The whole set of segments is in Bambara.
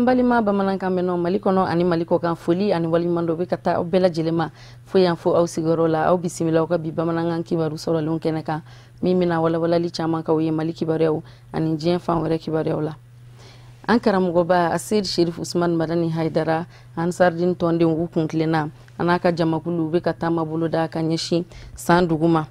An balima bamanankan mɛnnaw Mali kɔnɔ ani Mali kɔkan, foli ani waleɲuman dɔ bɛ ka taa aw bɛɛ lajɛlen ma fo yan fo aw sigiyɔrɔ la. Aw bisimila aw ka bi bamanankan kibaru sɔrɔlenw kɛnɛ kan, min bɛna walawalali caman k'aw ye Mali kibaruyaw ani diɲɛ fan wɛrɛ kibaruyaw la. An karamɔgɔba Aseyid Sherif Usman Madani Haidara, Ansardin tɔndenw u kun tilenna, a n'a ka jamakulu bɛ ka taama boloda ka ɲɛsin San dugu ma.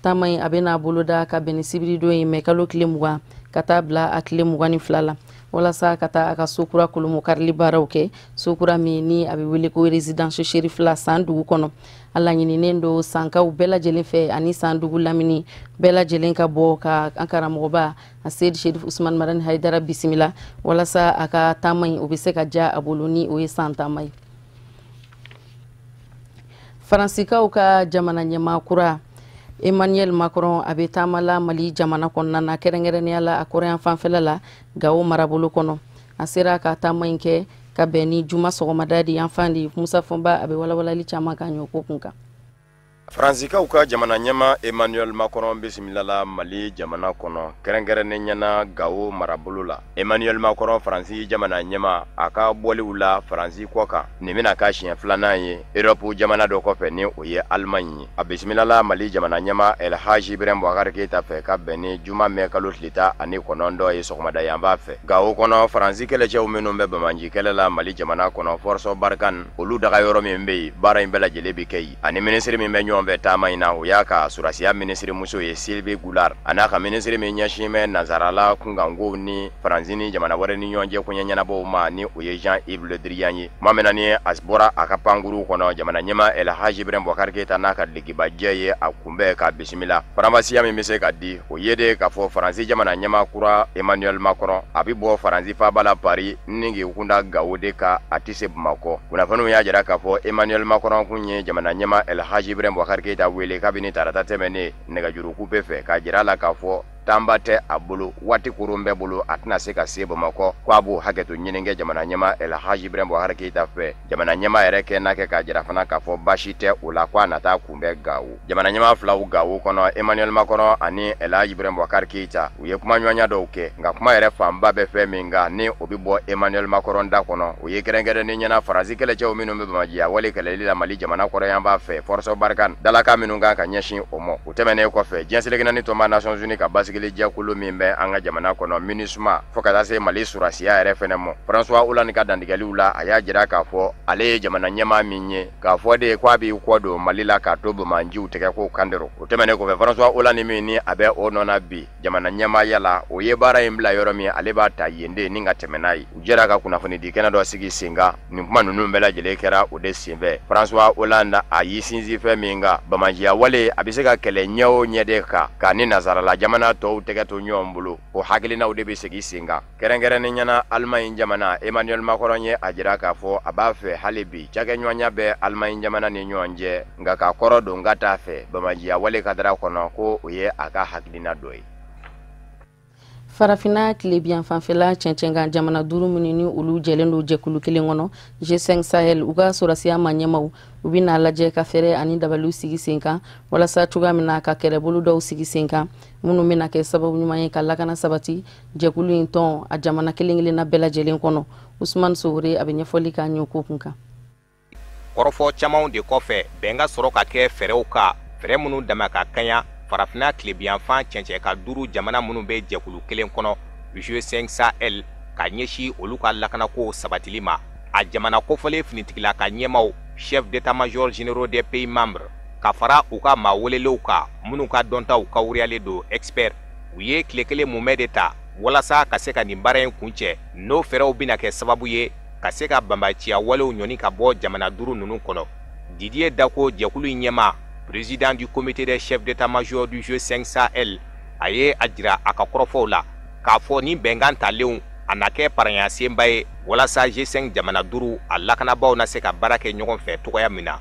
Taama in a bɛna boloda ka bɛn ni sibiridon ye, mɛ kalo tile 20 ka taa bila a tile 22 la, walasa ka taa a ka sokura kolomokarili baaraw kɛ, sokura min ni a bɛ wele ko Résidence Cherifla San dugu kɔnɔ. A laɲininen don Sankaw bɛɛ lajɛlen fɛ ani San dugu lamini bɛɛ lajɛlen ka bɔ ka an karamɔgɔba Aseyid Sherif Usman Madani Haidara bisimila, walasa a ka taama in o bɛ se ka diya a bolo, ni o ye san taama ye. Faransikaw ka jamana ɲɛmaa kura Emmanuel Macron, a bɛ taama la Mali jamana kɔnɔna na, kɛrɛnkɛrɛnnenya la a kɔrɔyan fanfɛla la, Gawo marabolo kɔnɔ. A sera ka taama in kɛ ka bɛn ni juma sɔgɔmada de yan fan de. Musa Fɔnba, a bɛ walawalali caman k'a ɲɔ ko kun kan. Faransikaw ka jamana ɲɛmaa Emmanuel Macron bisimilala Mali jamana kɔnɔ, kɛrɛnkɛrɛnnen ɲɛna Gawo marabolo la. Emmanuel Macron, Faransi jamana ɲɛmaa, a ka bɔliw la Faransi kɔ kan, nin bɛna k'a siɲɛ filanan ye Europe jamana dɔ kɔfɛ, ni o ye Allemagne ye. A bisimilala Mali jamana ɲɛmaa El Hadji Ibrahim Boubacar Keita fɛ ka bɛn ni juma mɛ kalo tile 19 ye, sɔgɔmada yanfan fɛ, Gawo kɔnɔ. Faransi kɛlɛcɛw minnu bɛ banbaanci kɛlɛ la Mali jamana kɔnɔ, Force Barkhane, olu daga yɔrɔ min bɛ yen, baara in bɛɛ lajɛlen bɛ kɛ yen. Ani minisiri min bɛ ɲɔgɔn fɛ taama in na, o y'a ka surasiya minisirimuso ye, Sylvie Goulard, a n'a ka minisiri min ɲɛsin bɛ nansarala kunkankow ni Faransi ni jamana wɛrɛ ni ɲɔgɔn cɛ koɲɛ ɲɛnabɔw ma, ni o ye Jean-Yves Le Drian ye. Tuma min na ni a bɔra a ka pankuru kɔnɔ, jamana ɲɛmaa El Hadji Ibrahim Boubacar Keita n'a ka degibajɛ ye a kunbɛn k'a bisimila. Faranfasiya min bɛ se ka di, o ye de k'a fɔ Faransi jamana ɲɛmaa kura Emmanuel Macron, a bɛ bɔ Faransi faaba la Paris ni k'i kunda Gawo de kan, a tɛ se Bamakɔ. Kunnafoniw y'a jira k'a fɔ Emmanuel Macron kun ye jamana ɲɛmaa El Hadji Ibrahim Boubacar Keita wele kabini tarata tɛmɛnen nɛgɛjuru kupe fɛ, k'a jira a la k'a fɔ tanba tɛ a bolo, waati koron bɛɛ bolo, a tɛna se ka se Bamakɔ, ko a b'o hakɛto ɲini kɛ jamana ɲɛmaa El Hadji Ibrahim Boubacar Keita fɛ. Jamana ɲɛmaa yɛrɛ kɛ n'a kɛ k'a jira fana k'a fɔ baasi tɛ o la, ko a na taa kunbɛn Gawo. Jamana ɲɛmaa filaw Gawo kɔnɔ, Emmanuel Macron ani El Hadji Ibrahim Boubacar Keita, u ye kumaɲɔgɔnya dɔw kɛ, nka kuma yɛrɛ fanba bɛ fɛn min kan ni o bɛ bɔ Emmanuel Macron da kɔnɔ, o ye kɛrɛnkɛrɛnnen ɲɛna Faransi kɛlɛcɛw minnu bɛ banbaanciya wale kɛlɛli la Mali jamana kɔrɔyanfan fɛ, Force Barkhane, dalakan minnu kan ka ɲɛsin o ma. O tɛmɛnen kɔfɛ, diɲɛ seleke naani tɔnba Nations Unies ka basigili jɛkulu min bɛ an ka jamana kɔnɔ, MINUSMA, fo ka taa se Mali surasiya yɛrɛ fɛnɛ ma, François Hollande ka dantigɛliw la, a y'a jira k'a fɔ ale ye jamana ɲɛmaa min ye, k'a fɔ de k'a b'i kɔ don Mali la k'a to banbaanciw tɛgɛ ko kan dɔrɔn. O tɛmɛnen kɔfɛ, François Hollande min ni a bɛ o nɔ na bi jamana ɲɛmaaya la, o ye baara in bila yɔrɔ min, ale b'a ta yen de ni ka tɛmɛ n'a ye. U jɛra ka kunnafonidi kɛnɛ dɔ sigi sen kan. Nin kuma ninnu bɛɛ lajɛlen kɛra o de senfɛ. François Hollande, a y'i sinsin fɛn min kan, banbaanciya wale a bɛ se ka kɛlɛ ɲɛ o ɲɛ de kan ka ni nansarala jamana tɔw tɛgɛ to ɲɔgɔn bolo, o hakilinaw de bɛ segin sen kan, kɛrɛnkɛrɛnnen ɲɛna Allemagne jamana. Emmanuel Macron ye a jira k'a fɔ a b'a fɛ hali bi cakɛɲɔgɔnya bɛ Allemagne jamana ni ɲɔgɔn cɛ, nka k'a kɔrɔ don ka t'a fɛ banbaanciya wale kadara kɔnɔ, ko o ye a ka hakilina dɔ ye. Farafinna tilebiyan fanfɛla cɛncɛnkan jamana duuru minnu ni olu jɛlen don jɛkulu kelen kɔnɔ, G5 Sahel, u ka sɔrɔsiya ma ɲɛmaw, u bɛna lajɛ ka fɛɛrɛ ani dabaliw sigi sen kan, walasa cogoya min na ka kɛlɛbolo dɔw sigi sen kan minnu bɛna kɛ sababu ɲuman ye ka lakana sabati jɛkulu in tɔn a jamana kelen kelenna bɛɛ lajɛlen kɔnɔ. Usumani Sowore, a bɛ ɲɛfɔli k'a ɲɛ ko kun kan. Kɔrɔfɔ camanw de kɔfɛ, bɛn ka sɔrɔ ka kɛ fɛɛrɛw kan, fɛɛrɛ minnu dama ka kaɲa Farafinna tilebiyanfan cɛncɛn ka duuru jamana minnu bɛ jɛkulu kelen kɔnɔ, G5 Sahel, ka ɲɛsin olu ka lakanako sabatili ma. A jamana kofɔlen finitigila ka ɲɛmaw, chef d'état-major généraux des pays membres, ka fara u ka maa welelenw kan minnu ka dɔntaw kawuriyalen don, expert, u ye tile kelen mumɛ de ta walasa ka se ka nin baara in kuncɛ. N'o fɛɛrɛw bɛna kɛ sababu ye ka se ka banbaanciya walew ɲɔni ka bɔ jamana duuru ninnu kɔnɔ. Didier Dacko, jɛkulu in ɲɛmaa, président du comité des chefs d'état-major du G5 Sahel, a ye a jira a ka kɔrɔfɔw la k'a fɔ ni bɛnkan talenw a na kɛ paraɲasenba ye walasa G5 jamana duuru a lakanabaaw na se ka baara kɛ ɲɔgɔn fɛ cogoya min na.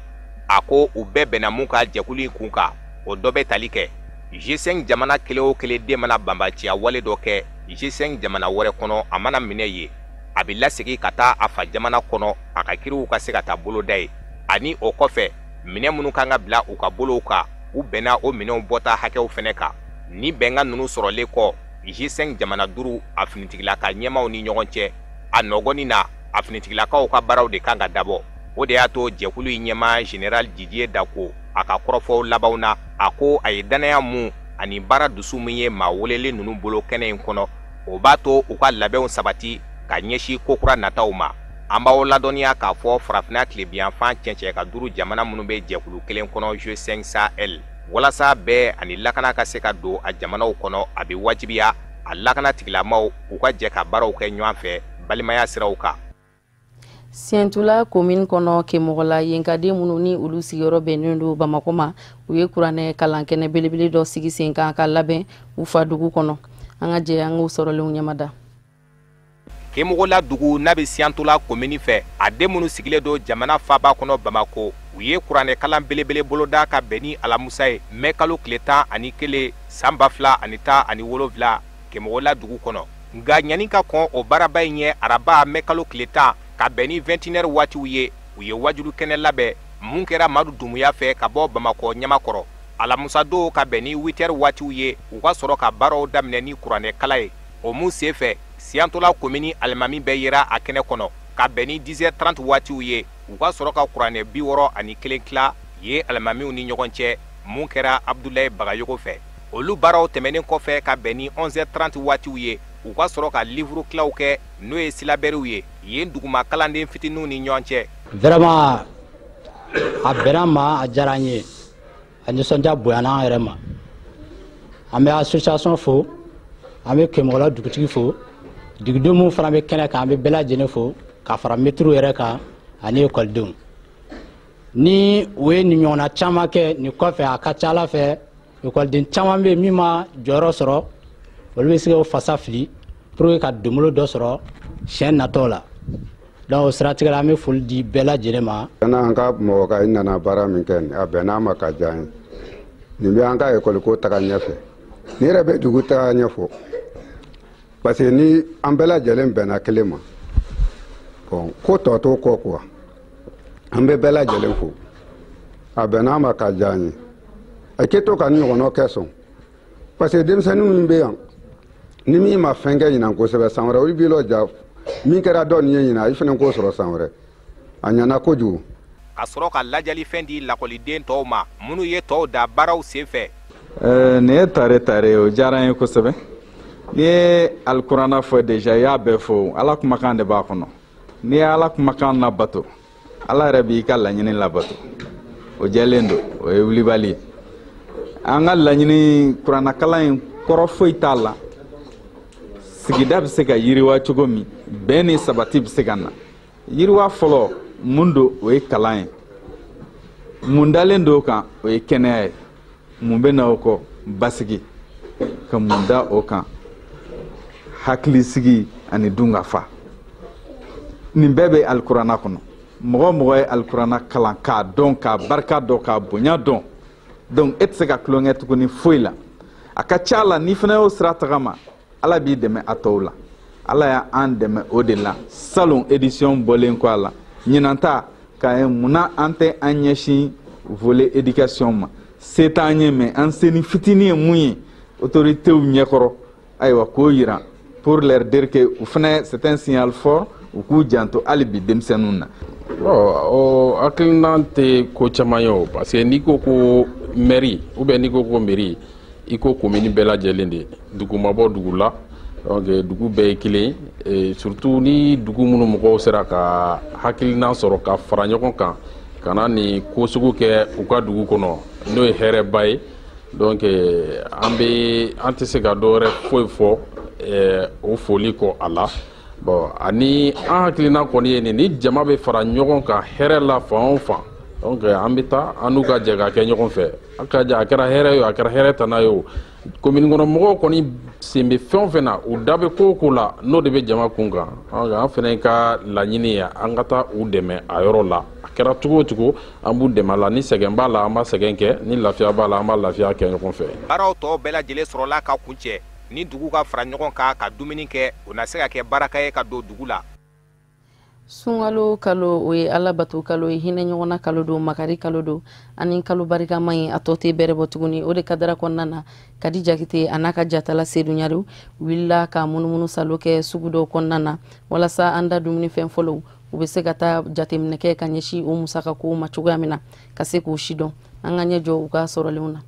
A ko u bɛɛ bɛnna mun ka jɛkulu in kun kan, o dɔ bɛ tali kɛ G5 jamana kelen o kelen den mana banbaanciya wale dɔ kɛ G5 jamana wɛrɛ kɔnɔ, a mana minɛ yen, a bɛ lasegin ka taa a fa jamana kɔnɔ, a ka kiriw ka se ka taa boloda ye. Ani o kɔfɛ, minɛn minnu kan ka bila u ka bolow kan, u bɛnna o minɛnw bɔta hakɛw fɛnɛ kan. Ni bɛnkan ninnu sɔrɔlen kɔ G5 jamana duuru a finitigila ka ɲɛmaw ni ɲɔgɔn cɛ, A nɔgɔnin na, a finitigilakaw ka baaraw de kan ka dabɔ. O de y'a to jɛkulu in ɲɛmaa, général Didier Dacko, a ka kɔrɔfɔw labanw na, a ko a ye danaya mun ani baara dusu min ye maa welelen ninnu bolo kɛnɛ in kɔnɔ, o b'a to u ka labɛnw sabati ka ɲɛsin kokura nataw ma. An b'aw ladɔnniya k'a fɔ, Farafinna tilebiyanfan cɛncɛn ka duuru jamana minnu bɛ jɛkulu kelen kɔnɔ, G5 Sahel, walasa bɛɛ ani lakana ka se ka don a jamanaw kɔnɔ, a bɛ wajibiya a lakana tigilamaw u ka jɛ ka baaraw kɛ ɲɔgɔn fɛ balimaya siraw kan. Siyɛntula komini kɔnɔ, Kemɔgɔla, yenkaden minnu ni olu sigiyɔrɔ bɛnnen don Bamakɔ ma, u ye kuranɛ kalankɛnɛ belebele dɔ sigi sen kan ka labɛn u fa dugu kɔnɔ. An ka jɛ an k'o sɔrɔlenw ɲɛmada. Kemogola dugu n'a bɛ Siyantula komini fɛ, a den minnu sigilen don jamana faaba kɔnɔ Bamako, u ye kuranɛ kalan belebele boloda ka bɛn ni alamusa ye, mɛ kalo tile 11 san 2017, Kemogola dugu kɔnɔ. Nka ɲani ka kɔn o baaraba in ɲɛ, araba mɛ kalo tile 10 ka bɛn ni 21h waatiw ye, u ye wajulu kɛnɛ labɛn mun kɛra Madu Dumuya fɛ ka bɔ Bamakɔ ɲamakɔrɔ. Alamusadon ka bɛn ni 8h waatiw ye, u ka sɔrɔ ka baaraw daminɛ ni kuranɛ kala ye. O mun sen fɛ, Siyantɔla komini alimami bɛɛ yera a kɛnɛ kɔnɔ. Ka bɛn ni 10h30 waatiw ye, u ka sɔrɔ ka kuranɛ 61 tila ye alimamiw ni ɲɔgɔn cɛ, mun kɛra Abudulayi Bagayogo fɛ. Olu baaraw tɛmɛnen kɔfɛ, ka bɛn ni 11h30 waatiw ye, u ka sɔrɔ ka livre tilaw kɛ, n'o ye syllabairew ye, yen duguma kalanden fitininw ni ɲɔgɔn cɛ. Vraiment, a bɛnna ma, a diyara n ye, a nisɔndiya bonyana an yɛrɛ ma. An bɛ association fo, an bɛ Kɛmɔgɔla dugutigi fo, dugudenw minnu fana bɛ kɛnɛ kan, an bɛ bɛɛ lajɛlen fo ka fara mɛtiriw yɛrɛ kan ani ekɔlidenw. Ni u ye nin ɲɔgɔnna caman kɛ nin kɔfɛ, a ka ca Ala fɛ, ekɔliden caman bɛ yen min ma jɔyɔrɔ sɔrɔ, olu bɛ se k'o fasa fili pour que ka donbolo dɔ sɔrɔ siɲɛ natɔ la. Donc o siratigɛ la, an bɛ foli di bɛɛ lajɛlen ma. An ka mɔgɔ ka i nana baara min kɛ, a bɛnn'a ma ka diya n ye. Nin bɛ an ka ekɔli taga ɲɛfɛ, nin yɛrɛ bɛ dugu taga ɲɛfɔ, parce que ni an bɛɛ lajɛlen bɛnna kelen ma, bon, ko tɔ t'o kɔ quoi. An bɛ bɛɛ lajɛlen fo, a bɛnn'a ma ka diya n ye. A k'e to ka nin ɲɔgɔnna kɛ sɔn, parce que denmisɛnnin min bɛ yan, ni min ma fɛn kɛ ɲinan kosɛbɛ, san wɛrɛ olu b'i lɔja min kɛra dɔ nin ye ɲinan, i fana k'o sɔrɔ san wɛrɛ. A ɲɛna kojugu. Ka sɔrɔ ka lajɛlifɛn di lakɔliden tɔw ma minnu ye tɔw da baaraw sen fɛ. Nin ye tare tare ye, o diyara n ye kosɛbɛ. N'i ye alikuranna fɔ déjà, i y'a bɛɛ fɔ. Ala kumakan de b'a kɔnɔ. N'i ye Ala kumakan labato, Ala yɛrɛ b'i ka laɲini labato. O jɛlen don, o ye wulibali ye. An ka laɲini, kurannakalan in kɔrɔ foyi t'a la. Sigida bɛ se ka yiriwa cogo min, bɛn ni sabati bɛ se ka na. Yiriwa fɔlɔ mun don? O ye kalan ye. Mun dalen don o kan? O ye kɛnɛya ye. Mun bɛ na o kɔ? Basigi. Ka mun da o kan? Hakilisigi ani dunkafa. Nin bɛɛ bɛ alikuranna kɔnɔ. Mɔgɔ o mɔgɔ ye alikuranna kalan k'a dɔn, k'a barika dɔn, k'a bonya dɔn, donc e tɛ se ka tulonkɛ tuguni foyi la. A ka ca la, n'i fana y'o sira tagama, Ala b'i dɛmɛ a tɔw la. Ala y'an dɛmɛ o de la. Salon édition bɔlen kɔ a la, ɲinan ta k'a ye, munna an tɛ an ɲɛsin volet éducation ma? Se t'an ye, mais an se ni fitinin ye mun ye autorités ɲɛkɔrɔ, ayiwa, k'o yira pour leur dire que u fana, c'est un signal fort, u k'u janto hali bi denmisɛnninw na. Bon, o hakilina tɛ ko caman ye o, parce que n'i ko ko mairie ou bien n'i ko ko mairie, i ko commune bɛɛ lajɛlen de, dugu ma bɔ dugu la. Donc dugu bɛɛ ye kelen ye, surtout ni dugu minnu mɔgɔw sera ka hakilina sɔrɔ ka fara ɲɔgɔn kan ka na nin ko sugu kɛ u ka dugu kɔnɔ, n'o ye hɛrɛba ye. Donc an bɛ an tɛ se ka dɔwɛrɛ foyi fɔ o foli kɔ a la. Bon, ani an hakilina kɔni ye nin: ni jama bɛ fara ɲɔgɔn kan hɛrɛ la fan o fan, donc an bɛ taa an n'u ka jɛ ka kɛ ɲɔgɔn fɛ. A ka ja, a kɛra hɛrɛ ye o, a kɛra hɛrɛ tana ye o, commune kɔnɔ mɔgɔw kɔni sen bɛ fɛn o fɛn na, u da bɛ ko o ko la, n'o de bɛ jama kun kan. An fana ka laɲini ye an ka taa u dɛmɛ a yɔrɔ la. A kɛra cogo o cogo, an b'u dɛmɛ a la. Ni sɛgɛn b'a la, an b'a sɛgɛn kɛ. Ni lafiya b'a la, an b'a lafiya kɛ ɲɔgɔn fɛ. Baaraw tɔ bɛɛ lajɛlen sɔrɔla ka kun cɛ ni dugu ka fara ɲɔgɔn kan ka dumuni kɛ. O na se ka kɛ baraka ye ka don dugu la. Sunkalo kalo, o ye Ala bato kalo ye, hinɛ ɲɔgɔnna kalo don, makari kalo don, ani kalo barikama ye, a tɔ tɛ bɛrɛ bɔ tuguni. O de kadara kɔnɔna na, Kadi Jakite a n'a ka jatala Sedu Ɲare wulila ka munumunu salo kɛ sugu dɔw kɔnɔna na, walasa an da dumunifɛn fɔlɔw, u bɛ se ka taa jateminɛ kɛ ka ɲɛsin o musaka kow ma cogoya min na, ka se k'o sidɔn. An ka ɲɛ jɔ u ka sɔrɔlenw na.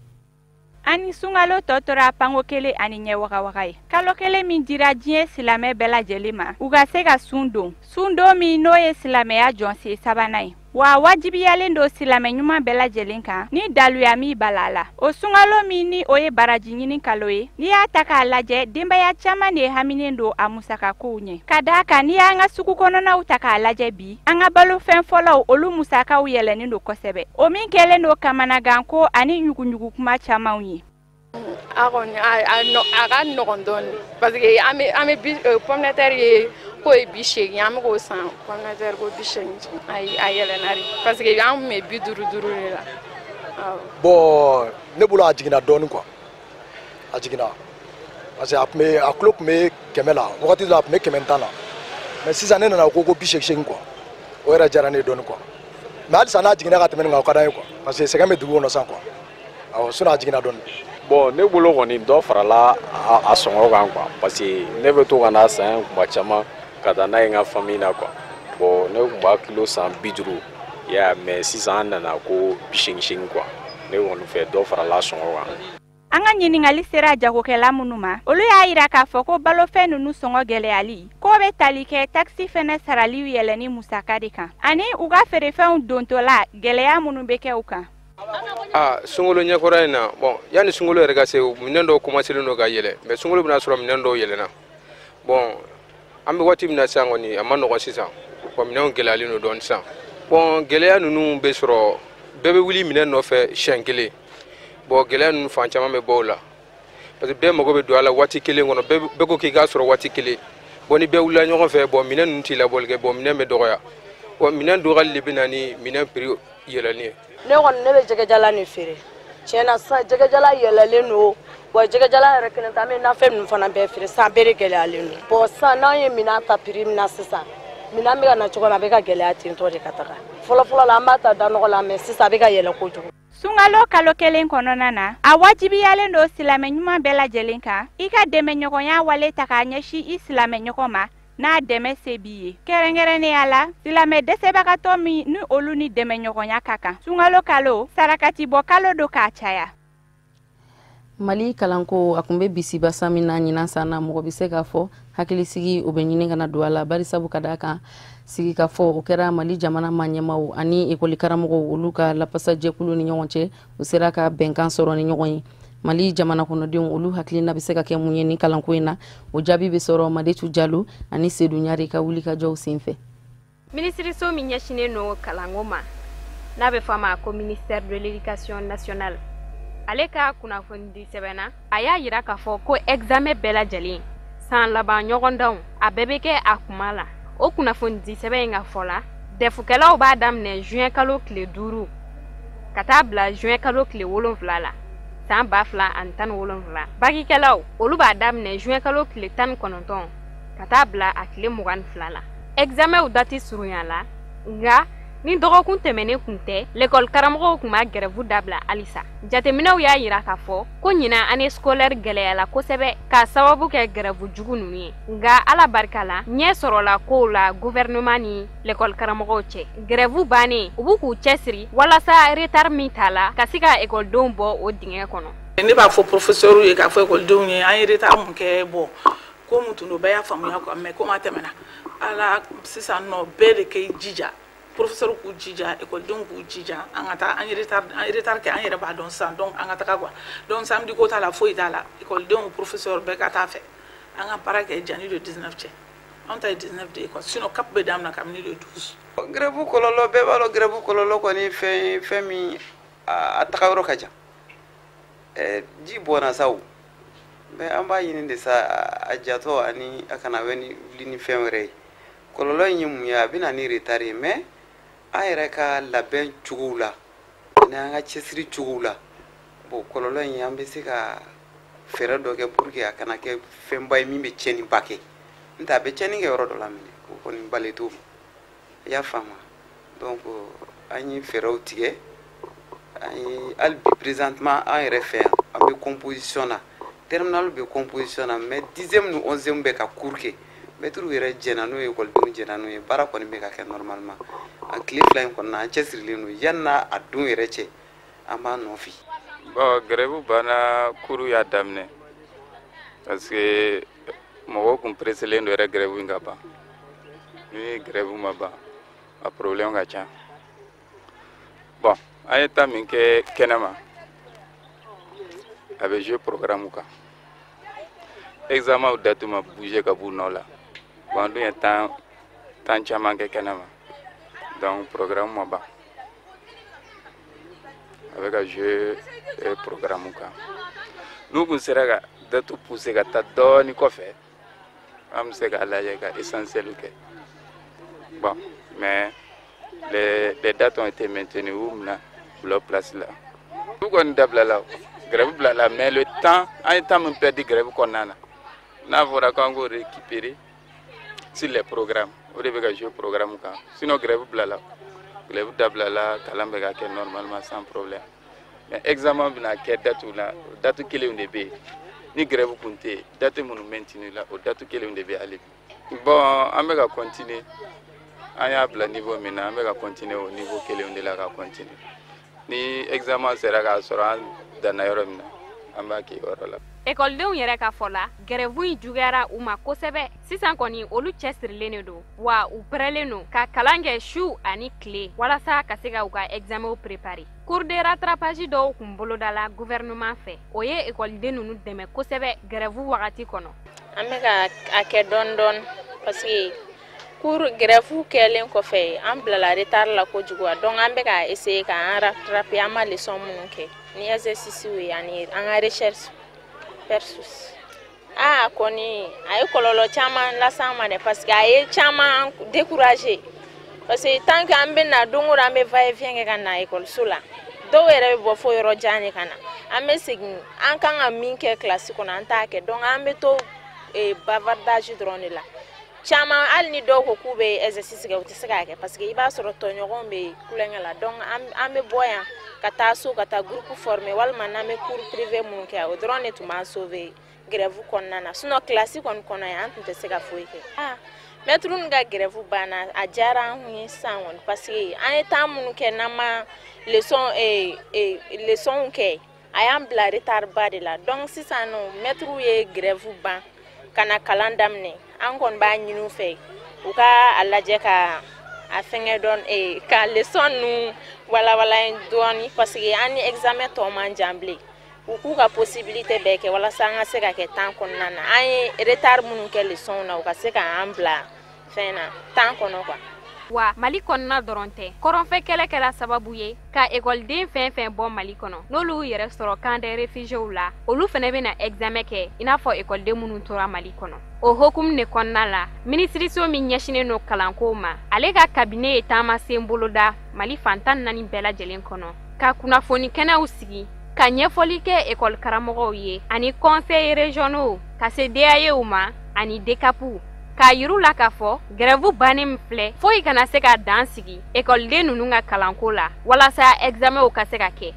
Ani sunkalo tɔ tora panko kelen ani ɲɛ wagawaga ye, kalo kelen min dira diɲɛ silamɛ bɛɛ lajɛlen ma u ka se ka sun don, sundon min n'o ye silamɛya jɔnsen sabanan ye, wa wajibiyalen don silamɛ ɲuman bɛɛ lajɛlen kan ni daluya min bala la. O sunkalo min ni o ye baraji ɲini kalo ye, n'i y'a ta k'a lajɛ, denbaya caman de haminen don a musakakow ɲɛ, ka d'a kan n'i y'an ka sugu kɔnɔnaw ta k'a lajɛ bi, an ka balofɛn fɔlɔw, olu musakaw yɛlɛnnen don kosɛbɛ, o min kɛlen don kamanaganko ani ɲuguɲugu kuma camanw ye. A kɔni a ka nɔgɔn dɔɔnin, parce que an bɛ bi pomme de terre ye k'o ye 80, an bɛ k'o san pomme de terre ko 80. Ayi, a yɛlɛnna de, parce que an tun bɛ 55 de la, awɔ. Bon, ne bolo a jiginna dɔɔnin quoi, a jiginna parce que a tun bɛ, a kilo tun bɛ 100 la wagati dɔ la, a tun bɛ 110 la, mais sisan ne nana ko 88 quoi. O yɛrɛ diyara ne ye dɔɔnin quoi, mais halisa n'a jiginna ka tɛmɛ nin kan, o ka d'an ye quoi, parce que sɛgɛn bɛ dugu kɔnɔ sisan quoi. Awɔ, sinon a jiginna dɔɔnin. Bon, ne bolo kɔni, dɔ farala a sɔngɔ kan quoi, parce que ne bɛ to ka n'a san yan kuma caman ka taa n'a ye n ka famille na quoi. Bon, ne tun b'a kilo san 50 i y'a ye, mais sisan an nana ko 88 quoi. Ne kɔni fɛ, dɔ farala sɔngɔ kan. An ka ɲininkali sera jagokɛla minnu ma, olu y'a yira k'a fɔ ko balofɛn ninnu sɔngɔ gɛlɛyali k'o bɛ tali kɛ takisi fɛnɛ sarali yɛlɛni musaka de kan, ani u ka feerefɛnw dontɔla gɛlɛya minnu bɛ kɛ u kan. Aa, sunkalo ɲɛkɔrɔ in na, bon, yanni sunkalo yɛrɛ ka se, minɛn dɔw commencé don ka yɛlɛ, mais sunkalo bɛna sɔrɔ minɛn dɔw yɛlɛnna. Bon, an bɛ waati min na sisan kɔni, a ma nɔgɔn sisan wa, minɛnw gɛlɛyalen don dɔɔnin sisan. Bon, gɛlɛya ninnu bɛ sɔrɔ, bɛɛ bɛ wuli minɛn nɔfɛ siɲɛ kelen. Bon, gɛlɛya ninnu fan caman bɛ bɔ o la, parce que bɛɛ mago bɛ don a la waati kelen kɔnɔ, bɛɛ ko k'i k'a sɔrɔ waati kelen. Bon, ni bɛɛ wulila ɲɔgɔn fɛ, bon, minɛn ninnu t'i labɔli kɛ. Bon, minɛn bɛ dɔgɔya. Bon, minɛn dɔgɔyali de bɛ na ni minɛn prix yɛlɛnni ye. Ne kɔni, ne bɛ jɛgɛjalan de feere. Tiɲɛ na, sisan jɛgɛjalan yɛlɛlen don wa. Jɛgɛjalan yɛrɛ kelen tɛ, an bɛ nafɛn ninnu fana bɛɛ feere. Sisan bɛɛ de gɛlɛyalen don. Bon, sisan n'an ye minɛn ta prix min na, sisan minɛn bɛ ka na cogo min, a bɛ ka gɛlɛya ten tɔ de ka taga. Fɔlɔ fɔlɔ la, an b'a ta da nɔgɔ la, mais sisan a bɛ ka yɛlɛ kojugu. Sunkalo kalo kelen kɔnɔna na, a wajibiyalen don silamɛ ɲuman bɛɛ lajɛlen kan i ka dɛmɛɲɔgɔnya wale ta k'a ɲɛsin i silamɛ ɲɔgɔn ma n'a dɛmɛ se b'i ye, kɛrɛnkɛrɛnnenya la silamɛ dɛsɛbagatɔ min ni olu ni dɛmɛɲɔgɔnya ka kan. Sunkalo kalo sarakati bɔ kalo don k'a caya. Mali kalanko, a tun bɛ bisibasa min na ɲinan san na, mɔgɔ bɛ se k'a fɔ hakilisigi o bɛ ɲini ka na don a la, barisabu ka d'a kan sigikafɔ o kɛra Mali jamana ma ɲɛmaw ani ekɔli karamɔgɔw, olu ka lapasajɛkulu ni ɲɔgɔn cɛ. U sera ka bɛnkan sɔrɔ ni ɲɔgɔn ye. Mali jamana kɔnɔdenw, olu hakilina bɛ se ka kɛ mun ye ni kalanko in na? O jaabi bɛ sɔrɔ Madetu Jalo ani Sedu Ɲare ka wulikajɔw senfɛ. Minisiriso min ɲɛsinnen don kalanko ma, n'a bɛ fɔ a ma ko ministère de l'Éducation nationale, ale ka kunnafonidi sɛbɛnna, a y'a yira k'a fɔ ko examen bɛɛ lajɛlen, san laban ɲɔgɔndanw, a bɛɛ bɛ kɛ a kuma la. O kunnafonidi sɛbɛn in ka fɔ la, dɛfukɛlaw b'a daminɛ juin kalo tile 5 ka taa bila juin kalo tile 7 la san 2017. Bakikɛlaw, olu b'a daminɛ juin kalo tile 19 ka taa bila a tile 22 la. Examenw dati surunya la, nka ni dɔgɔkun tɛmɛnen kun tɛ, lekɔli karamɔgɔw tun b'a gɛrɛfu dabila halisa. Jateminɛw y'a yira k'a fɔ ko ɲinan année scolaire gɛlɛyala kosɛbɛ k'a sababu kɛ gɛrɛfu jugu ninnu ye. Nka Ala barika la, ɲɛ sɔrɔla kow la gouvernement ni lekɔli karamɔgɔw cɛ. Gɛrɛfu bannen, u b'u k'u cɛsiri walasa retard min t'a la ka se ka ekɔlidenw bɔ o dingɛ kɔnɔ. Ne b'a fɔ professeur ye, k'a fɔ ekɔlidenw ye, an ye retard mun kɛ, bon, ko mun tun don, bɛɛ y'a faamuya quoi. Mais komi a tɛmɛna ala sisan nɔ, bɛɛ de k'i jija, professeur k'u jija, ekɔlidenw k'u jija, an ka taa. An ye retard kɛ, an yɛrɛ b'a dɔn sisan, donc an ka taga quoi. Donc samedi ko t'a la, foyi t'a la, ekɔlidenw, professeur, bɛɛ ka taa fɛ, an ka baara kɛ jani le 19 cɛ. Anw ta ye 19 de ye quoi, sinon CAP bɛ daminɛ kabini le 12. Grève kɔlɔlɔ, bɛɛ b'a dɔn, grève kɔlɔlɔ kɔni, fɛn ye fɛn min a taga yɔrɔ ka jan. Ji bɔnna sa o, mais an b'a ɲini de sa, a jatɔ ani a kana wuli ni fɛn wɛrɛ ye. Kɔlɔlɔ in ye mun ye? A bɛ na ni retard ye, mais an yɛrɛ ka labɛn cogow la ani an ka cɛsiri cogow la, bon, kɔlɔlɔ in, an bɛ se ka fɛɛrɛ dɔ kɛ pour que a kana kɛ fɛnba ye min bɛ tiɲɛniba kɛ. N tɛ, a bɛ tiɲɛni kɛ yɔrɔ dɔ la minɛ, o kɔni bale t'o ma. I y'a faamu? Donc an ye fɛɛrɛw tigɛ. An ye hali bi, présentement, an yɛrɛ fɛ yan, an bɛ composition na, terminale bɛ composition na, mais 10e ni 11e bɛ ka cours kɛ. Mɛtiriw yɛrɛ jɛnna n'o ye, ekɔlidenw jɛnna n'o ye, baara kɔni bɛ ka kɛ normalement. An tile 2 in kɔnɔna, an cɛsirilen don. Yanni a don yɛrɛ cɛ, an b'a nɔfɛ. Bon, grève banna, cours y'a daminɛ, parce que mɔgɔw kun pressélen don yɛrɛ grève in ka ban. Ni grève ma ban, a problème ka ca. Bon, an ye temps min kɛ kɛnɛma, a bɛ jouer programme kan. Examen date ma bouger ka b'u nɔ la. Bon, an dun ye temps caman kɛ kɛnɛma, donc programme ma ban, a bɛ ka jouer programme kan. N'u kun sera ka date pousser ka taa dɔɔni kɔfɛ, an bɛ se k'a lajɛ ka essentiel kɛ. Bon, mais les dates ont été maintenues, u mina bila place la. U kɔni dabilala, grève bilala, mais le temps, an ye temps min perdu grève kɔnɔna na, n'a fɔra k'an k'o récupérer sur les programmes, o de bɛ ka jouer programme kan. Sinon grève bilala, grève dabilala, kalan bɛ ka kɛ normalement sans problème, mais examen bɛna kɛ date la, date kelenw de bɛ yen. Ni grève kun tɛ yen, date minnu maintenu la, o date kelenw de bɛ hali bi. Bon, an bɛ ka continuer. An y'a bila niveau min na, an bɛ ka continuer o niveau kelenw de la ka continuer. Ni examen sera k'a sɔrɔ an danna yɔrɔ min na, an b'a kɛ yɔrɔ la. Ekɔlidenw yɛrɛ ka fɔ la, gɛrɛvu in juguyara u ma kosɛbɛ. Sisan kɔni, olu cɛsirilen de don wa u pɛrɛlen don ka kalan kɛ su ani tile walasa ka se ka u ka examenw préparer. Cours de rattrapage dɔw kun bolodala gouvernement fɛ, o ye ekɔliden ninnu dɛmɛ kosɛbɛ gɛrɛvu wagati kɔnɔ. An bɛ ka a kɛ dɔɔni dɔɔni, parce que cours grève kɛlen kɔfɛ, an bilala retard la kojugu. Donc an bɛ ka essayer k'an rattraper an ma leçon minnu kɛ ni exercice ye ani an ka recherche persus. A kɔni, a ye kɔlɔlɔ caman las'an ma dɛ, parce que a ye caman décourager, parce que tant que an bɛ na don o don, an bɛ va et vient kɛ ka na ekɔliso la. Dɔw yɛrɛ bɛ bɔ fo yɔrɔ jan de ka na. An bɛ segin, an kan ka min kɛ kilasi kɔnɔ, an t'a kɛ. Donc an bɛ to bavardage dɔrɔn de la caman. Hali ni dɔw ko k'u bɛ exercice kɛ, u tɛ se k'a kɛ, parce que i b'a sɔrɔ tɔɲɔgɔnw bɛ kulonkɛ la. Donc an bɛ bɔ yan ka taa so, ka taa groupe former, walima n'an bɛ cours privé minnu kɛ, o dɔrɔn de tun b'an sauver grève kɔnɔna na. Sinon kilasi kɔni kɔnɔ yan, an tun tɛ se ka foyi kɛ. Ah, mɛtiri ninnu ka grève banna, a diyara an ye sisan kɔni, parce que an ye temps minnu kɛ n'an ma leçon kɛ, a y'an bila retard ba de la. Donc sisan nɔ, mɛtiriw ye grève ban ka na kalan daminɛ. An kɔni b'a ɲini u fɛ, u ka a lajɛ ka a fɛngɛ dɔɔni, ka leçon ninnu walawala dɔɔni, parce que an ni examen tɔ man jan bilen. U k'u ka possibilité bɛɛ kɛ walasa an ka se ka kɛ temps kɔnɔna na. An ye retard minnu kɛ leçon na, u ka se k'an bila fɛn na temps kɔnɔ quoi. Wa Mali kɔnɔna dɔrɔn tɛ, kɔrɔnfɛ kɛlɛ kɛra sababu ye ka ekɔliden fɛn fɛn bɔ Mali kɔnɔ, n'olu yɛrɛ sɔrɔ camp des réfugiés la, olu fɛnɛ bɛna examen kɛ i n'a fɔ ekɔliden minnu tora Mali kɔnɔ. O hokumu de kɔnɔna la, minisiriso min ɲɛsinnen don kalanko ma, ale ka cabinet ye taamasen boloda Mali fan 14 bɛɛ lajɛlen kɔnɔ, ka kunnafoni kɛnɛw sigi, ka ɲɛfɔli kɛ ekɔli karamɔgɔw ye ani conseils régionaux, ka se DAEw ma ani DCAPw, k'a yiru la k'a fɔ grève bannen min filɛ, foyi kana se ka dan sigi ekɔliden ninnu ka kalanko la, walasa examenw ka se ka kɛ.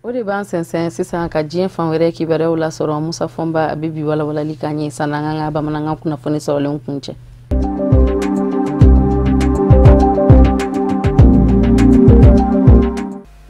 O de b'an sɛnsɛn sisan ka diɲɛ fan wɛrɛ kibaruyaw lasɔrɔ. Musa Fɔnba, a bɛ bi walawalali k'an ye sanni an ka bamanankan kunnafoni sɔrɔlenw kun cɛ.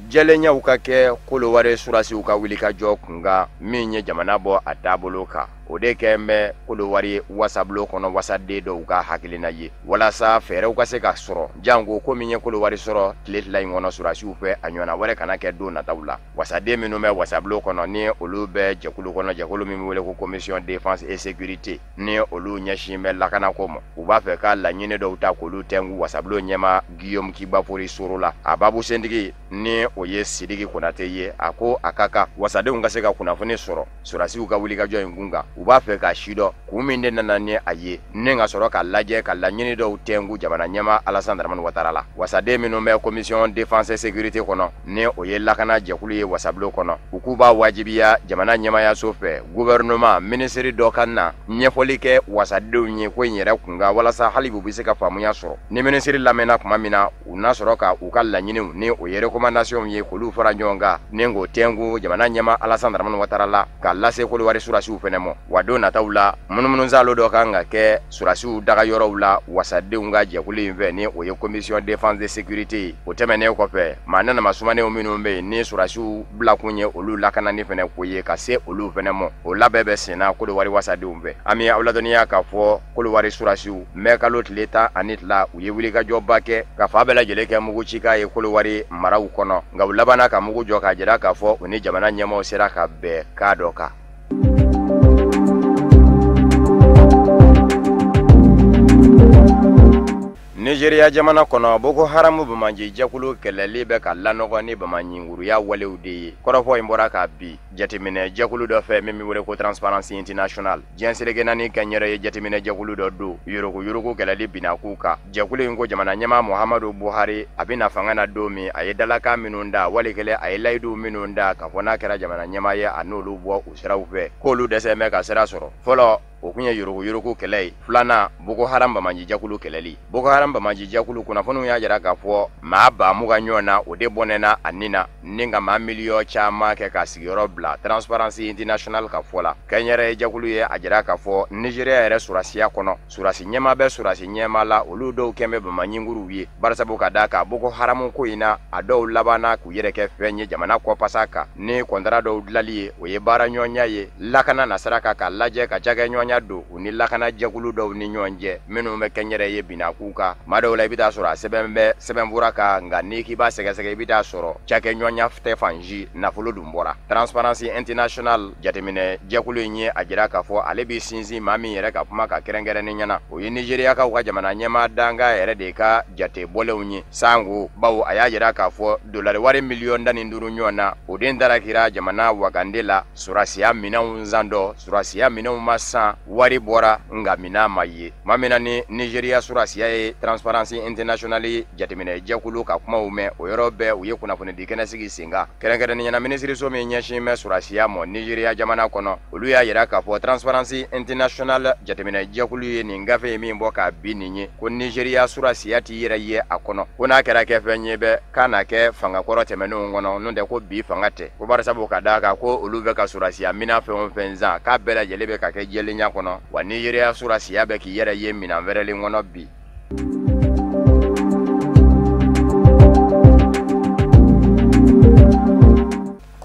Jɛlenyaw ka kɛ Kolowari surasiw ka wulikajɔ kunkan min ye jamana bɔ a taabolo kan, o de kɛ bɛ Kolowari wasabulon kɔnɔ wasaden dɔw ka hakilina ye, walasa fɛɛrɛw ka se ka sɔrɔ janko ko min ye Kolowari sɔrɔ tile 2 in kɔnɔ surasiw fɛ, a ɲɔgɔnna wɛrɛ kana kɛ don nataw la. Wasaden minnu bɛ wasabulon kɔnɔ, ni olu bɛ jɛkulu kɔnɔ, jɛkulu min bɛ wele ko commission défense et sécurité, ni olu ɲɛsin bɛ lakanako ma, u b'a fɛ ka laɲini dɔw ta k'olu tɛnku wasabulon ɲɛma Guillaume Kibafori Soro la. A babu sentigi ni o o ye Sidiki Konate ye, a ko a ka kan wasadenw ka se ka kunnafoni sɔrɔ sɔrɔdasiw ka wulikajɔ in kun kan. U b'a fɛ ka si dɔn kun min de nana ni a ye, ni ka sɔrɔ ka lajɛ ka laɲini dɔw tɛnku jamana ɲɛmaa Alassane Dramane Ouattara la. Wasaden minnu bɛ commission défense et sécurité kɔnɔ, ni o ye lakana jɛkulu ye wasabulon kɔnɔ, u k'u b'a wajibiya jamana ɲɛmaayaso fɛ, gouvernement minisiri dɔ ka na ɲɛfɔli kɛ wasadenw ye ko in yɛrɛ kun kan, walasa hali u bɛ se ka faamuya sɔrɔ. Ni minisiri lamɛnna tuma min na, u n'a sɔrɔ ka u ka laɲiniw, ni o ye recommandation ye, k'olu fara ɲɔgɔn kan ni k'o tɛnku jamana ɲɛmaa Alassane Dramane Ouattara la, k'a lase Kolowari surasiw fɛnɛ ma. Wa don nataw la, munumunusalo dɔ kan ka kɛ surasiw dagayɔrɔw la wasadenw ka jɛkulu in fɛ, ni o ye commission défense et sécurité ye. O tɛmɛnen kɔfɛ, maa nanama sumanenw minnu bɛ yen ni surasiw bilakun ye olu lakanani fɛnɛ ko ye, ka se olu fɛnɛ ma, o labɛn bɛ senna Kolowari wasadenw fɛ. An bɛ aw ladɔnniya k'a fɔ Kolowari surasiw mɛ kalo tile 12 u ye wulikajɔba kɛ ka fa bɛɛ lajɛlen kɛ mugu cikan ye Kolowari maraw kɔnɔ, nka u labanna ka mugu jɔ k'a jira k'a fɔ u ni jamana ɲɛmaaw sera ka bɛn kan dɔ kan. Nigeria jamana kɔnɔ, Boko Haram bamanji jɛkulu kɛlɛli bɛ ka lanɔgɔ ni bamaɲinguruya walew de ye. Kɔrɔfɔ in bɔra ka bi jateminɛ jɛkulu dɔ fɛ min bɛ wele ko Transparency International. Diɲɛ seleke naani kɛnyɛrɛ ye jateminɛ jɛkulu dɔ don yuruguyurugu kɛlɛli binakun kan. Jɛkulu in ko jamana ɲɛmaa Muhammadu Buhari a bɛna fanga na don min, a ye dalakan minnu da, wali kelen a ye layidu minnu da k'a fɔ n'a kɛra jamana ɲɛmaa ye a n'olu bɔ u siraw fɛ, k'olu dɛsɛ bɛ ka sira sɔrɔ. Fɔlɔ, o kun ye yuruguyurugu kɛlɛ ye. Filanan, Boko Haram bamanji jɛkulu kɛlɛli. Boko Haram bamanji jɛkulu kunnafoniw y'a jira k'a fɔ maa 20,000 ɲɔgɔn na o de bɔnɛna a nin na, ni ka maa miliyɔn caman kɛ ka sigiyɔrɔ bila. Transparency International ka fɔ la, kɛnyɛrɛye jɛkulu ye a jira k'a fɔ Nigeria yɛrɛ surasiya kɔnɔ, surasi ɲɛmaa bɛ surasi ɲɛmaa la, olu dɔw kɛn bɛ bamaɲinguruw ye, barisabu ka d'a kan Boko Haram ko in na, a dɔw labanna k'u yɛrɛ kɛ fɛn ye jamana kɔpasa kan ni kɔntara dɔw dilali ye, o ye baara ɲɔgɔnya ye lakana nasira kan, k'a lajɛ ka cakɛ ɲɔgɔnya don u ni lakana jɛkulu dɔw ni ɲɔgɔn cɛ minnu bɛ kɛnyɛrɛ ye binakun kan. Maa dɔw la i bɛ taa sɔrɔ a sɛbɛn bɛ sɛbɛnfura kan, nka n'i k'i b'a sɛgɛsɛgɛ i bɛ taa sɔrɔ cakɛ ɲɔgɔnya tɛ fan si, nafolo dun bɔra. Transparency International jateminɛ jɛkulu in ye a jira k'a fɔ ale bɛ sinsin maa min yɛrɛ ka kuma ka kɛrɛnkɛrɛnnen ɲɛna, o ye Nigeriakaw ka jamana ɲɛmaa dankan yɛrɛ de ka jate bɔlenw ye sango, bawo a y'a jira k'a fɔ dolari wari miliyɔn 15 ɲɔgɔn na o den darakira jamana wagande la surasiya minɛnw san dɔ, surasiya minɛnw ma san, wari bɔra nka minɛn ma ye. Maa min na ni Nigeria surasiya ye Transparency International jateminɛ jɛkulu ka kumaw mɛn, o yɔrɔ bɛɛ u ye kunnafonidi kɛnɛ sigi sen kan, kɛrɛnkɛrɛnnenya la minisiriso min ɲɛsin bɛ surasiya ma Nigeria jamana kɔnɔ, olu y'a jira k'a fɔ Transparency International jateminɛ jɛkulu ye nin gafe ye min bɔ k'a bin nin ye, ko Nigeria surasiya t'i yɛrɛ ye a kɔnɔ, ko n'a kɛra kɛ fɛn ye bɛ k'a na kɛ fangakɔrɔ tɛmɛnenw kɔnɔ, n'o tɛ ko bi fanga tɛ, ko barisabu ka d'a kan ko olu bɛ ka surasiya minɛn fɛn o fɛn san k'a bɛɛ lajɛlen bɛ ka kɛ jɛlenya kɔnɔ, wa Nigeria surasiya bɛ k'i yɛrɛ ye minɛn wɛrɛlen kɔnɔ bi.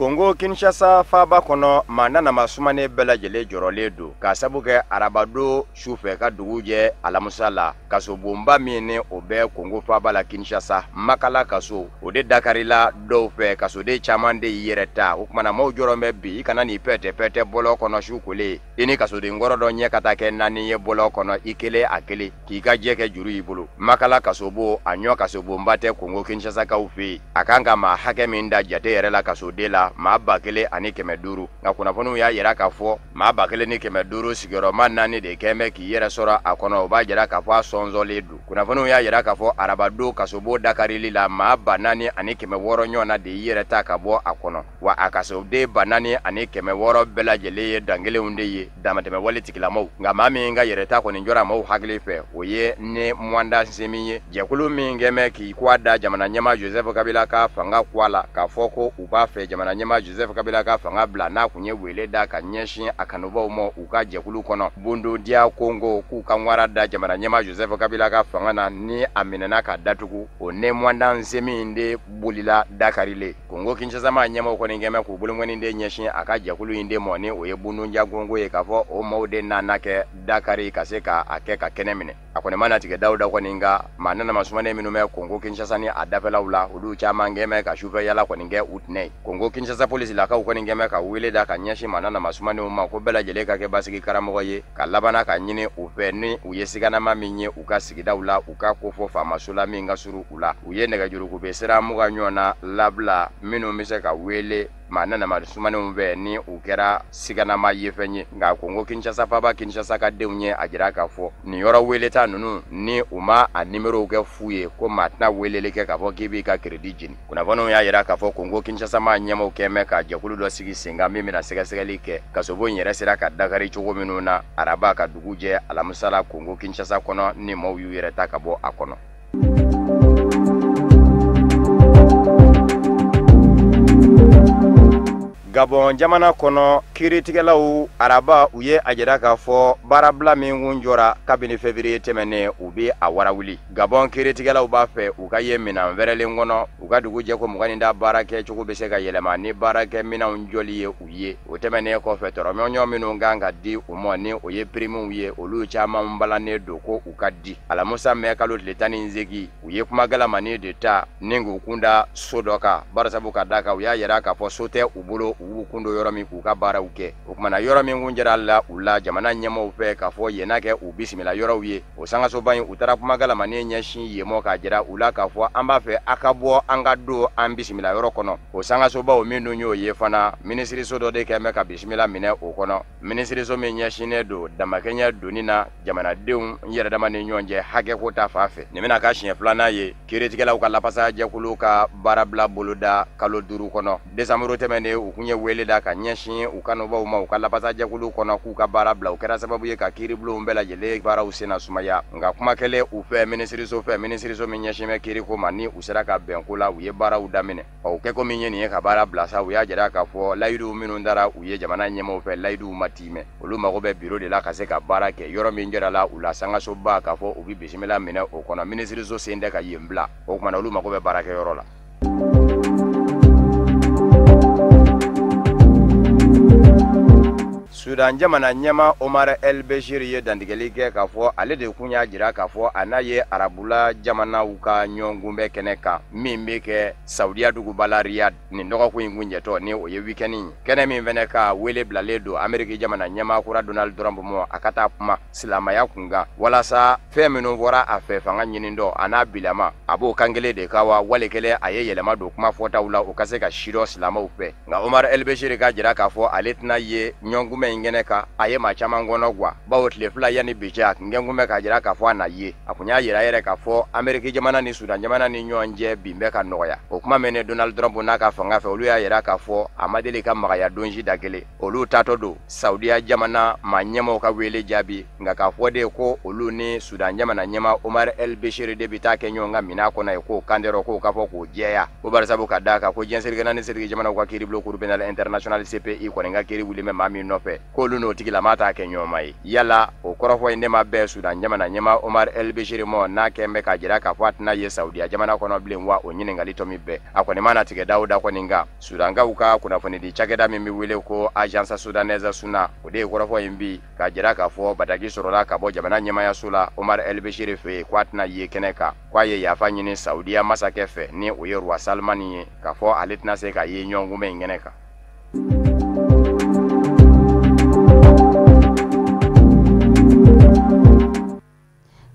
Kongo Kinshasa faaba kɔnɔ, maa nanama sumanen bɛɛ lajɛlen jɔrɔlen don k'a sabu kɛ arabadon sufɛ ka dugu jɛ alamisa la, kasobonba min ni o bɛ Kongo faaba la Kinshasa, Makala kaso, o de dakarila dɔw fɛ, kasoden caman de y'i yɛrɛ ta. O kumana maaw jɔrɔ bɛ bi, i kana n'i pɛtɛ pɛtɛ bɔlɔ kɔnɔ su kolen, i ni kasoden kɔrɔ dɔ ɲɛ ka taa kɛ 4 ye bɔlɔ kɔnɔ, i kelen a kelen k'i ka jɛ kɛ juru y'i bolo. Makala kasobo a ɲɔ kasobonba tɛ Kongo Kinshasakaw fɛ yen, a kan ka maa hakɛ min da jate yɛrɛ la kasoden la, maa 1500, nka kunnafoniw y'a jira k'a fɔ maa 1500 sigiyɔrɔma 4 de kɛn bɛ k'i yɛrɛ sɔrɔ a kɔnɔ, o b'a jira k'a fɔ a sɔnsɔnlen don. Kunnafoniw y'a jira k'a fɔ arabadon kasobo dakarili la, maa 4600 ɲɔgɔn na de y'i yɛrɛ ta ka bɔ a kɔnɔ, wa a kasoden 4600 bɛɛ lajɛlen ye dankelenw de ye, damatɛmɛwale tigilamaw. Nka maa min ka yɛrɛta kɔni jɔra maaw hakili fɛ, o ye ne Mwanda Nsemi ye, jɛkulu min kɛn bɛ k'i kɔ da jamana ɲɛmaa Joseph Kabila ka fanga kɔ a la, k'a fɔ ko u b'a fɛ jamana ɲɛmaa Joseph Kabila ka fanga bila, n'a kun ye wele da ka ɲɛsin a kanubaw ma u ka jɛkulu kɔnɔ Bundu dia Kongo, k'u ka ŋwara da jamana ɲɛmaa Joseph Kabila ka fanga na ni a minɛna ka datugu. O ne Mwanda Nsemi de bolila dakarilen. Kongo Kinshasa maa ɲɛmaaw kɔni kɛn bɛ k'u bolokɔni de ɲɛsin a ka jɛkulu in de ma, ni o ye Bundu dia Kongo ye, k'a fɔ o maaw de nana kɛ dakari ka se k'a kɛ ka kɛnɛ minɛ. A kɔni mana tigɛ dawuda kɔni nka maa nana masumannen minnu bɛ Kongo Kinshasa ni a dafɛlaw la, olu caman kɛn bɛ ka sufɛ yala kɔni kɛ u tɛnɛ ye. Kongo Kinshasa polisilakaw kɔni kɛn bɛ ka wele da ka ɲɛsin maa nana masumanenw ma ko bɛɛ lajɛlen ka kɛ basigi karamɔgɔ ye, ka labana ka ɲini u fɛ ni u ye siganama min ye u ka sigidaw la, u ka kofɔ faamaso la min ka surun u la. U ye nɛgɛjuruko sira 20 ɲɔgɔn na labila minnu bɛ se ka wele maa nana masumanenw fɛ ni u kɛra siganama ye fɛn ye. Nka Kongo Kinshasa faaba Kinshasa ka denw ye a jira k'a fɔ nin yɔrɔ weleta ninnu ni u ma a nimero kɛ fu ye, ko maa tɛna weleli kɛ k'a fɔ k'i b'i ka crédit jeni. Kunnafoniw y'a jira k'a fɔ Kongo Kinshasa maa ɲɛmaaw kɛn bɛ ka jɛkulu dɔ sigi sen kan min bɛna sɛgɛsɛgɛli kɛ kasobon in yɛrɛ sera ka dakari cogo minnu na araba ka dugu jɛ alamisa la Kongo Kinshasa kɔnɔ, ni maaw y'u yɛrɛ ta ka bɔ a kɔnɔ. Gabon jamana kɔnɔ, kiiritigɛlaw araba u ye a jira k'a fɔ baarabila min kun jɔra kabini février tɛmɛnen, u bɛ a warawuli. Gabon kiiritigɛlaw b'a fɛ u ka ye minɛn wɛrɛlen kɔnɔ, u ka dugu jɛ ko 20 da baara kɛcogo bɛ se ka yɛlɛma ni baarakɛ minɛnw jɔli ye u ye. O tɛmɛnen kɔfɛ, tɔrɔmɔɲɔ minnu kan ka di u ma ni o ye primiw ye, olu caman balannen don ko u ka di. Alamusa mɛ kalo tile 18, u ye kuma galamani de ta ni k'u kunda so dɔ kan, barisabu ka d'a kan u y'a jira k'a fɔ so tɛ u bolo u b'u kun don yɔrɔ min k'u ka baaraw kɛ. O kumana yɔrɔ min kun jɛra la u la jamana ɲɛmaaw fɛ k'a fɔ yen n'a kɛ u bisimila yɔrɔw ye, o sangasoba in u taara kuma galamani ɲɛsin yen mɔ k'a jira u la k'a fɔ an b'a fɛ a ka bɔ an ka don an bisimila yɔrɔ kɔnɔ. O sangasobaw min dun y'o ye fana, minisiriso dɔ de kɛn bɛ ka bisimila minɛ o kɔnɔ, minisiriso min ɲɛsinnen don damakɛɲɛ donni na jamanadenw yɛrɛ dama ni ɲɔgɔn cɛ hakɛko ta fan fɛ. Nin bɛna k'a siɲɛ filanan ye kiiritigɛlaw ka lafasajɛkulu ka baarabila boloda kalo 5 kɔnɔ. Desanburu tɛmɛnen, u kun ye wele da ka ɲɛsin u kanubaw ma u ka lafasajɛkulu kɔnɔ k'u ka baara bila. O kɛra sababu ye ka kiiribulonw bɛɛ lajɛlen baaraw senna sumaya. Nka kuma kɛlen u fɛ minisiriso fɛ, minisiriso min ɲɛsin bɛ kiiriko ma, ni u sera ka bɛn ko la, u ye baaraw daminɛ. Ɔ u kɛko min ye nin ye ka baara bila sa, u y'a jira k'a fɔ layiduw minnu dara u ye jamana ɲɛmaaw fɛ, layiduw ma tiimɛ. Olu mago bɛ biro de la ka se ka baara kɛ yɔrɔ min jɔra la u la sangasoba k'a fɔ u bɛ bisimila minɛ o kɔnɔ, minisiriso sen tɛ ka yen bila. O kumana olu mago bɛ baarakɛyɔrɔ la. Sudan jamana ɲɛmaa Omar El Bashir ye dantigɛli kɛ k'a fɔ ale de kun y'a jira k'a fɔ a n'a ye arabula jamanaw ka ɲɔgɔnkunbɛn kɛnɛ kan min bɛ kɛ Saudiya duguba la Riyad nin dɔgɔkun in kuncɛtɔ, ni o ye week-end ye. Kɛnɛ min fɛnɛ ka wele bilalen don Ameriki jamana ɲɛmaa kura Donald Trump ma, a ka taa kuma silamɛya kunkan walasa fɛn minnu fɔra a fɛ fanga ɲini dɔ a n'a bilama a b'o kan kelen de kan wa wale kelen a ye yɛlɛma don kuma fɔtaw la o ka se ka sidɔn silamɛw fɛ. Nka Omar El Bashir ka jira k'a fɔ ale tɛna ye ɲɔgɔnkunbɛn in kɛnɛ kan, a ye maa caman kɔnɔ gwa, bawo tile 2 yanni bi cɛ a kun kɛn kun bɛ k'a jira k'a fɔ a na ye. A kun y'a jira yɛrɛ k'a fɔ Ameriki jamana ni Sudan jamana ni ɲɔgɔn cɛ bin bɛ ka nɔgɔya. O kuma mɛnnen Donald Trump n'a ka fanga fɛ, olu y'a jira k'a fɔ a ma deli ka magaya don si da kelen. Olu taatɔ don Saudiya jamana maa ɲɛmaaw ka wele jaabi, nka k'a fɔ de ko olu ni Sudan jamana ɲɛmaa Omar El Bashir de bɛ taa kɛ ɲɔgɔn ka minɛn kɔnɔ ye, k'o kan tɛ k'o k'a fɔ k'o jɛya. Ko barisabu ka d'a kan ko diɲɛ seleke naani seleke jamanaw ka kiiribulon Cour pénale internationale CPI kɔni ka kiiri wulilen bɛ maa min nɔfɛ, k'olu n'o tigilama t'a kɛ ɲɔgɔn ye. Yala o kɔrɔfɔ in de ma bɛn Sudan jamana ɲɛmaa Omar El Bashir ma, n'a kɛn bɛ k'a jira k'a fɔ a tɛna ye Saudiya jamana kɔnɔ bilen wa? O ɲininkali tɔ min bɛɛ a kɔni mana tigɛ dawuda kɔni kan. Sudankaw ka kunnafonidi cakɛda min bɛ wele ko Agence Soudanaise Suna, o de ye kɔrɔfɔ in bi k'a jira k'a fɔ bataki sɔrɔla ka bɔ jamana ɲɛmayaso la Omar El Bashir fɛ yen, k'a tɛna ye kɛnɛ kan, k'a ye yafa ɲini Saudiya masakɛ fɛ ni o ye Roi Salman ye, k'a fɔ ale tɛna se ka ye ɲɔgɔnkunbɛn in kɛnɛ kan.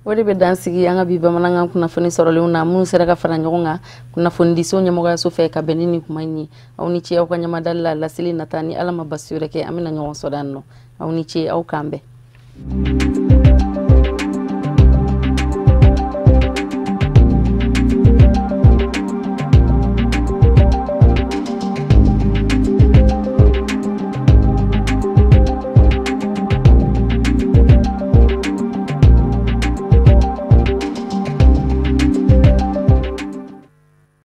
O de bɛ dan sigi an ka bi bamanankan kunnafoni sɔrɔlenw na minnu sera ka fara ɲɔgɔn kan kunnafonidiso ɲɛmɔgɔyaso fɛ ka bɛn ni nin kuma in ye. Aw ni ce aw ka ɲamadali la. Laseli nata, ni Ala ma basi wɛrɛ kɛ, an bɛna ɲɔgɔn sɔrɔ yan nɔ. Aw ni ce, aw k'an bɛn.